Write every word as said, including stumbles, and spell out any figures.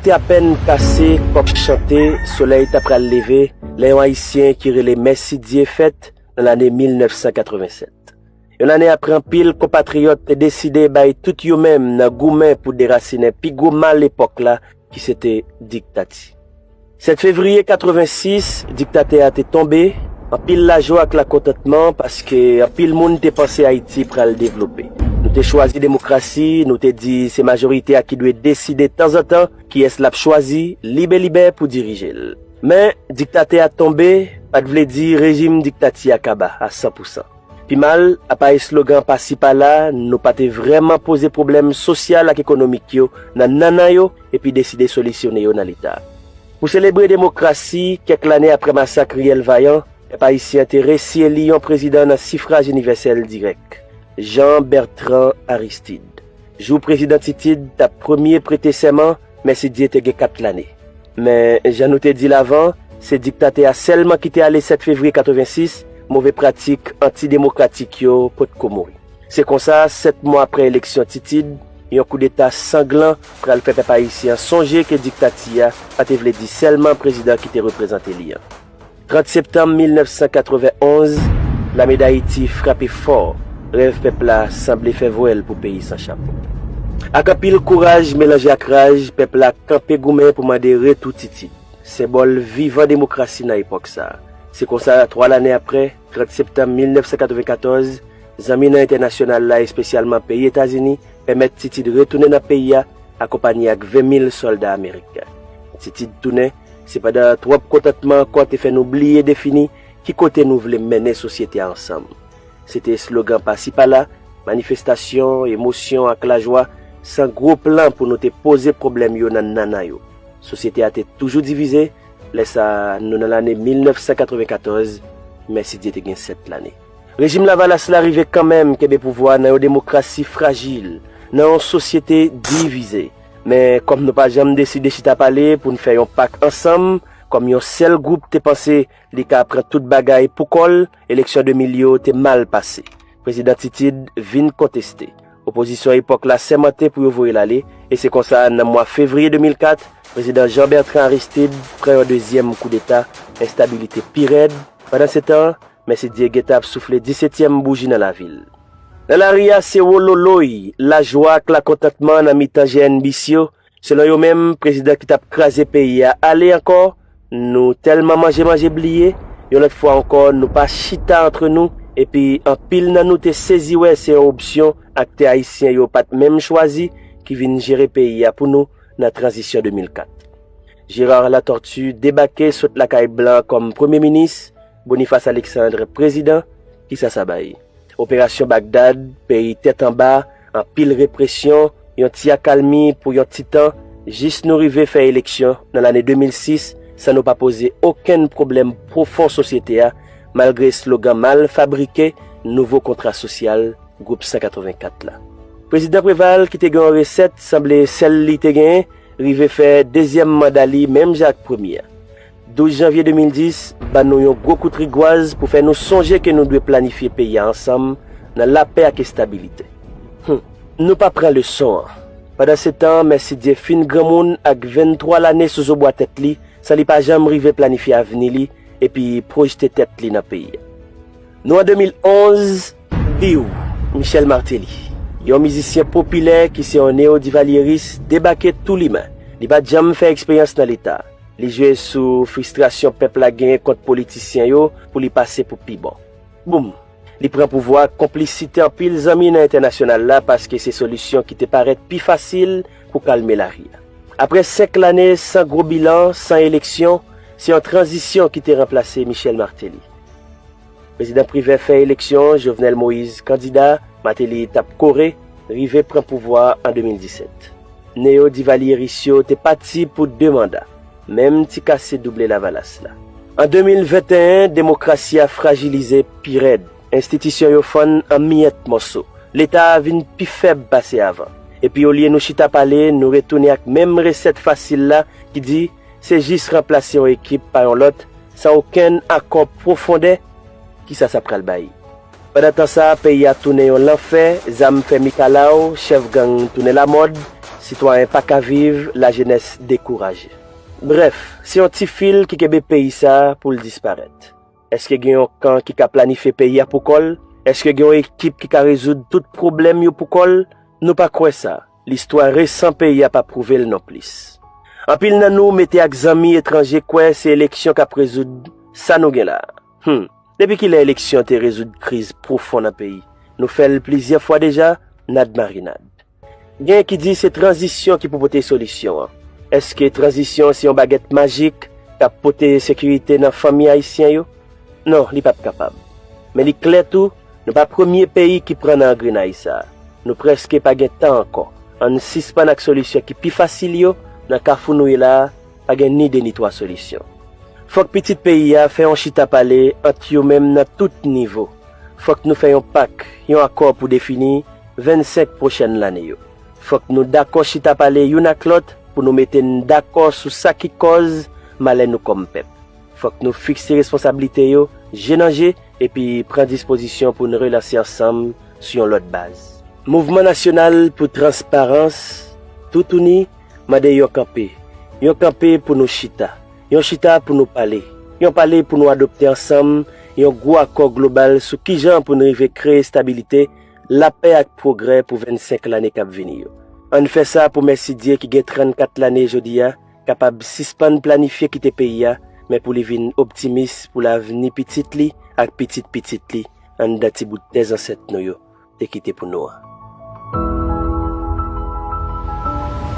Apèn kase, kòk chante, solèy ta pral leve, lè yon Ayisyen ki rele Mèsidye fèt nan lane mil nèf san katreven sèt. Yon lane apre anpil konpatriyòt te deside bay tout yo menm nan goumen pou derasinen pi gwo mal epòk la ki se te diktati. Sèt fevriye katreven sis, diktatè a te tonbe, anpil lajwa ak lakontantman paske anpil moun te panse Ayiti pral devlope. Nou te chwazi demokrasi, nou te di se majorite a ki dwe deside tanzantan kiyès l ap chwazi libelibè pou dirije l. Men, diktatè a tonbe pa t vle di rejim diktati a kaba a san pou san. Pi mal, apa eslogan pasi pala, nou pa te vrèman poze pwoblèm sosyal ak ekonomik yo nan nannan yo epi deside solisyone yo nan Leta. Pou selebre demokrasi, kèk lane apre masak Riyèl Vayan, pèp ayisyen te resi eli yon prezidan nan sifraj inivèsèl dirèk, Jean Bertrand Aristide. Jou prezidan Titid t ap premye prete sèman, Mèsidye te gen kat lane. Men, jan nou te di l avan, se diktatè a sèlman ki te ale sèt fevriye katreven sis, move pratik antidemokratik yo potko mouri. Se konsa, sèt mwa apre eleksyon Titid, yon koudeta sanglan pral fè pèp ayisyen an sonje ke diktati a pa te vle di sèlman prezidan ki te reprezante li an. Trant septanm mil nèf san katreven onz, Lame Dayiti frape fò. Rèv pèp la sanble fè vwèl pou peyi san chapo. Ak anpil kouraj melanje ak raj, pèp la kanpe goumen pou mande retou Titid, senbòl vivan demokrasi nan epòk sa a. Se konsa, twa lane apre, trant septanm mil nèf san katreven katòz, zanmi nan entènasyonal la, espesyalman peyi Etazini, pèmèt Titid retounen nan peyi a, akonpanye ak ven mil sòlda ameriken. Titid tounen, sepandan, twòp kontantman ankò te fè nou bliye defini ki kote nou vle mennen sosyete a ansanm. Se te eslogan pasi pala, manifestasyon, emosyon ak lajwa, san gwo plan pou nou te poze pwoblèm yo nan nannan yo. Sosyete a te toujou divize, lè sa a, nou nan lane mil nèf san katreven katòz, Mèsidye te gen sèt lane. Rejim Lavalas la rive kanmenm kenbe pouvwa nan yon demokrasi frajil, nan yon sosyete divize. Men, kòm nou pa janm deside chita pale pou n fè yon pak ansanm, kòm yon sèl gwoup te panse li ka pran tout bagay pou kò l, eleksyon de mil yo te mal pase. Prezidan Titid vin konteste. Opozisyon epòk la sèmante pou yo voye l ale, e se konsa, nan mwa fevriye de mil kat, prezidan Jean Bertrand Aristide pran yon dezyèm koudeta, enstabilite pi rèd. Pandansetan, Mèsidye gentan ap soufle disetyèm bouji nan lavil. Nan lari a, se wololoy, lajwa ak lakontantman nan mitan G N B C yo. Selon yo menm, prezidan ki t ap kraze peyi a ale ankò. Nou tèlman manje manje bliye, yon lòt fwa ankò, nou pa chita antre nou, epi anpil nan nou te sezi wè se yon opsyon aktè ayisyen yo pa t menm chwazi ki vin jere peyi a pou nou nan tranzisyon de mil kat. Gérard Latortue debake sot lakay blan kòm premye minis, Boniface Alexandre prezidan, kisa sa bay? Operasyon Bagdad, peyi tèt anba, anpil represyon, yon ti akalmi pou yon ti tan, jis nou rive fè eleksyon nan lane de mil sis, san nou pa poze okenn pwoblèm pwofon sosyete a, malgre eslogan mal fabrike nouvo kontra sosyal gwoup san katreven kat la. Prezidan Preval, ki te gen yon resèt, sanble sèl li te genyen, rive fè dezyèm manda li menm jan ak premye a. Douz janvye de mil dis ban nou yon gwo kout rigwaz pou fè nou sonje ke nou dwe planifye peyi a ansanm nan lapè ak estabilite. Hum, nou pa pran leson an. Pandansetan, Mèsidye fin granmoun ak venntwa lane sou zo bwa tèt li, san li pa janm rive planifye avni li epi pwojte tèt li nan peyi a. Nou an de mil onz, biw, Michel Martelly, yon mizisyen popilè ki se yon neyodivalyeris, debake tou limen. Li pa t janm fè eksperyans nan Leta. Li jwe sou fristrasyon pèp la genyen kont politisyen yo pou li pase pou pi bon. Boum! Li pran pouvwa ak konplisite anpil zanmi nan entènasyonal la paske se solisyon ki te parèt pi fasil pou kalme lari a. Apre senk lane san gwo bilan, san eleksyon, se yon tranzisyon ki te ranplase Michel Martelly. Prezidan Privè fè eleksyon, Jovenel Moïse kandida, Martelly t ap kore, rive pran pouvwa an de mil disèt. Neyodivalyeris yo te pati pou de manda, menm ti kase double Lavalas la. An de mil venteyen, demokrasi a frajilize pi rèd. Enstitisyon yo fann an miyèt mòso. Leta a vin pi fèb pase avan. Epi olye nou chita pale, nou retounen ak menm resèt fasil la ki di se jis ranplase yon ekip pa yon lòt, san okenn akò pwofondè. Kisa sa pral bay? Pandan tan sa a, peyi a tounen yon lanfè, zam fè mikalaw, chèf gang tounen lamòd, Sitwayen pa ka viv, lajenès dekouraje. Brèf, se yon ti fil ki kenbe peyi sa a pou l disparèt. Èske gen yon kan ki ka planifye peyi a pou kò l? Èske gen yon ekip ki ka rezoud tout pwoblèm yo pou kò l? Nou pa kwè sa. Listwa resan peyi a pa pwouve l nonplis. Anpil nan nou mete ak zanmi etranje kwè se eleksyon k ap rezoud sa nou gen la a. Hum, depi kilè eleksyon te rezoud kriz pwofon nan peyi? Nou fè l plizyè fwa deja, nad marinad. Gen ki di se tranzisyon ki pou pote solisyon an. Èske tranzisyon se yon bagèt majik k ap pote sekirite nan fanmi ayisyen yo? Non, li p ap kapab. Men li klè tou, nou pa premye peyi ki pran nan angrenay sa a. Nou prèske pa gen tan ankò. Ann sispann ak solisyon ki pi fasil yo, nan kafou nou ye la a, pa gen ni de ni twa solisyon. Fòk pitit peyi a fè yon chita pale ant yo menm nan tout nivo. Fòk nou fè yon pak, yon akò pou defini vennsenk pwochèn lane yo. Fòk nou dakò chita pale youn ak lòt pou nou mete n dakò sou sa ki kòz malè nou kòm pèp. Fòk nou fikse responsablite yo, je nan je, epi pran dispozisyon pou n relanse ansanm sou yon lòt baz. Mouvman Nasyonal pou Transparans, Toutouni, mande yon kanpe. Yon kanpe pou nou chita. Yon chita pou nou pale. Yon pale pou nou adopte ansanm yon gwo akò global sou kijan pou n rive kreye estabilite, lapè ak pwogrè pou vennsenk lane k ap vini yo. Ann fè sa pou Mèsidye ki gen trannkat lane jodi a kapab sispann planifye kite peyi a, men pou li vin optimis pou lavni pitit li ak pitit pitit li anndan ti bout tè zansèt nou yo te kite pou nou an.